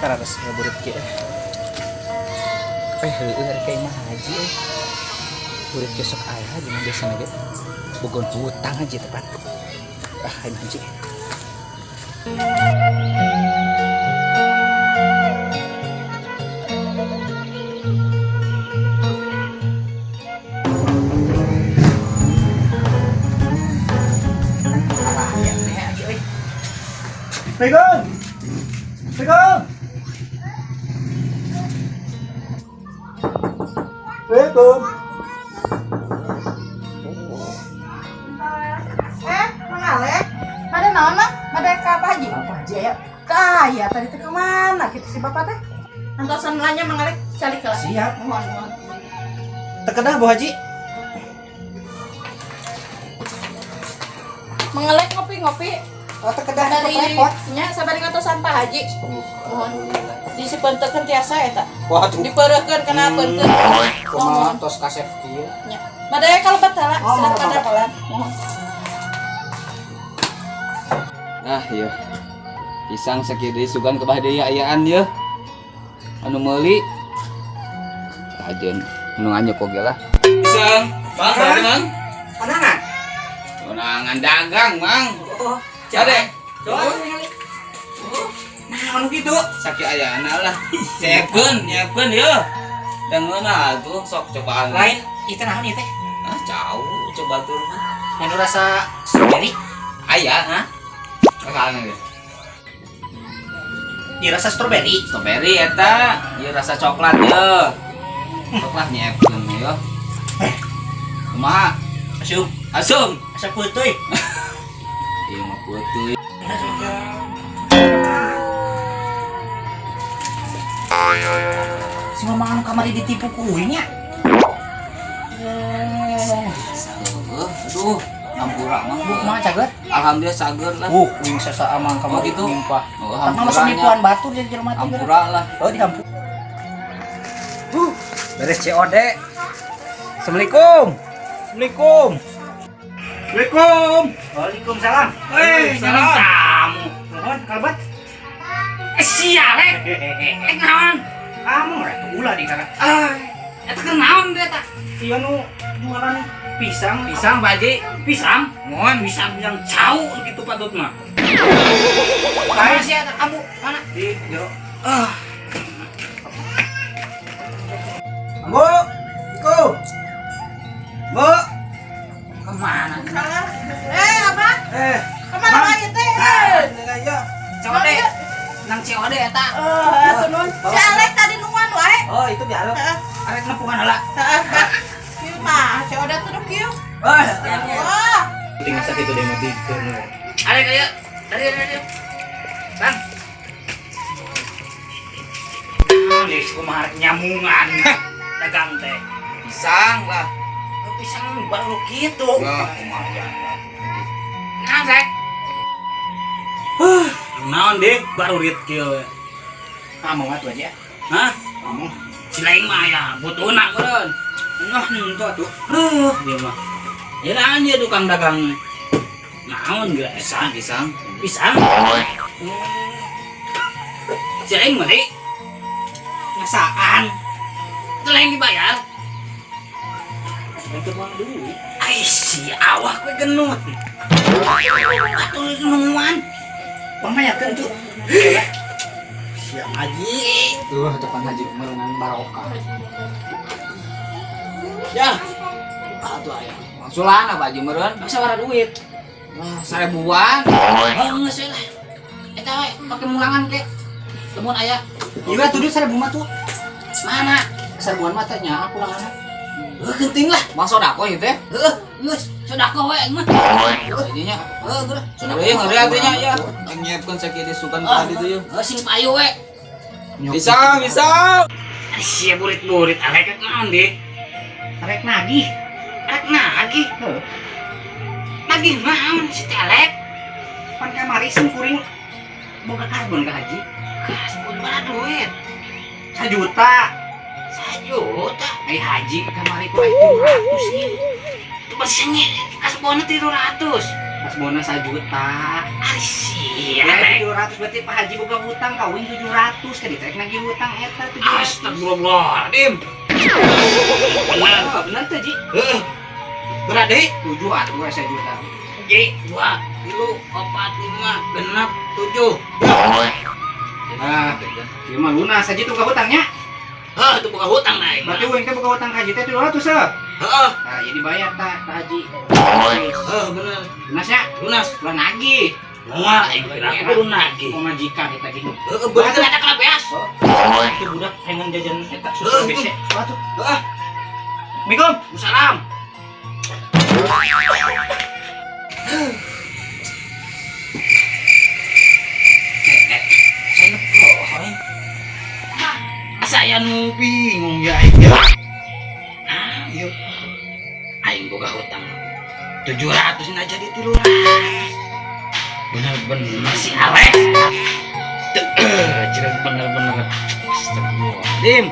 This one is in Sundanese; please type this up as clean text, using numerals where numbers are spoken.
Karares ngaburit kieu. Eh, heueuh rek ka imah haji euy. Burit ge sok aya haji mah biasana ge. Bogon hutang haji tepat. Ah, imah haji. Alah, ya teh haji euy. Assalamualaikum. Assalamualaikum. Assalamualaikum. Eh, Mang Alek, pada naon Mang? Pada ka Pak Haji? Apa haji aya? Kaya tadi teh kemana gitu si bapak teh? Antosan nanya Mang Alek calik lah. Siap. Mohon, mohon. Tekedah Bu Haji. Mang Alek ngopi-ngopi. Oh, tekedah Dari repot. nya sabari ngatosan Pak Haji. Mohon. Disipentekeun tiasa eta. Waduh. Dipereukeun kana peunteun. Kumaha tos kasef kieu? Nya. Bade kalebet heula, Oh, silat mangga, pada mangga. pelan. Mohon. Ah iya. Pisang sakieu deui sugan kebah deui ayaan yeuh. Anu meuli. Kajeun nu nganyuk oge lah. Pisang, Bang, bade Mang. Konangan? Konangan dagang, Mang. Oh, Ade. Coba ningali. Nah, anu kitu. Sakieu ayana lah. Siapkeun, nyiapkeun yeuh. Dangeuna atuh sok cobaan. Lain ieu teh naon ieu teh? Ah, jauh coba tur mah. Anu rasa strawberry? Aya, Hah? Rasana ge. Ieu rasa strawberry. Strawberry eta, ieu rasa coklat yeuh. Coklat nyiapkeun yeuh. Kumaha? Asum. Asum. Asa peutoy. Ieu mah peutuy. Si mamang anu kamari ditipu ku uing nya. Heuh, aduh, ampura mah. Bu, kumaha cager? Alhamdulillah cager lah. Uing sesa amang kamari Oh, gitu? nimpah. Oh, Tapi mah hampuranya. nipuan batur jadi jelema teh. Ampura lah. Oh, di hampura. Beres COD. Assalamualaikum. Assalamualaikum. Assalamualaikum. Waalaikumsalam. Eh, salam. kamu. Mohon kalbat. Eh, sial eh. Eh, naon? Kamu rek ulah di kana. Ah, eta keur naon dia ta? Iya nu jualan pisang. Pisang, Pak Haji. Pisang. Mohon pisang yang jauh gitu patut mah. Mana sih eta kamu? Mana? Di jero. Ah, Bu. Ku. Bu. kemana? Salah. Eh, apa? Eh, Kemana wae teh? Eh. aja. COD. Nang COD eta. Oh, atuh nun. Si Alek tadi nungguan wae. Oh, itu biar. Heeh. Arek nepungan heula. Heeh, Pak. Kieu mah, COD tuh nu kieu. Oh, Wah. tinggal sakitu deui mah bikeun. Arek ayo. Dari dari. Bang. Nih, kumaha rek nyamungan. Dagang teh. Pisang lah. Oh, pisang baru gitu. Nah, lumayan lah. Naon, Sek? Naon deh, baru rit kieu. Kamu atuh aja. Hah? Kamu. Si lain mah ya butuhna meureun. Nah, itu atuh. Duh, dia mah. Ya naon dia tukang dagang naon geus Pisang, pisang. pisang. Si lain meuli Ngasaan. itu lain dibayar. Itu mah duit. Ai si awak we genut. Atuh nungguan. Pangmayarkeun tuh. Siap haji. Tuh, tukang haji meureunan barokah. Ya. Atuh aya. Mangsulan apa haji meureun? Masa duit. Wah, seribuan. Oh, geus we lah. Eta we pake mulangan ke. Temun aya. Iya tuh duit 1000 mah tuh. Mana? Seribuan mah teh nya pulanganna. Heuh genting lah. Mang sodako ieu teh. Heuh, geus sodako we mah. Jadinya. Heuh, geus. Ngeri ngeri atuh nya ya. Yang nyiapkeun sakieu deui sugan ka ditu yeuh. Heuh sing payu we. Pisang, pisang. Sia burit-burit arek naon deh? Arek nagih. Arek nagih. Heuh. Nagih naon si telek? Pan kamari sim kuring boga kasbon ka haji. Kasbon mana duit? 1 juta. 1 juta. Ai haji kamari ku aya 300 ieu. Itu bersengit kasbonnya 300. Pas bonus 1 juta. Ari sia. Ya, 700 berarti Pak Haji boga hutang kawin 700 ka ditrek nagih hutang eta 700. Astagfirullahaladzim. Bener. Oh, bener tuh, Ji. Heeh. Berade 7 atuh 1 juta. Ji, 2, 3, 4, 5, 6, 7. Nah, ieu mah lunas aja tuh boga hutangnya. Heh, itu boga hutang naik. Berarti uang teh boga hutang ka Haji teh 700 ya. Heeh. Nah, jadi bayar tah ka Haji. Heeh, bener. Lunas ya? Lunas. Ulah nagih. Moal aing kira aku kudu nagih. Pemajikan eta gitu. Heeh, bener eta kana beas. Itu budak pengen jajan eta susu Heeh, ABC. Atuh. Heeh. Assalamualaikum. Salam. Saya nepo, Asa nu bingung ya aing ya. Ah, yuk. Aing boga hutang 700 na jadi 300. Bener-bener si Alex. Bener-bener. Astagfirullahaladzim.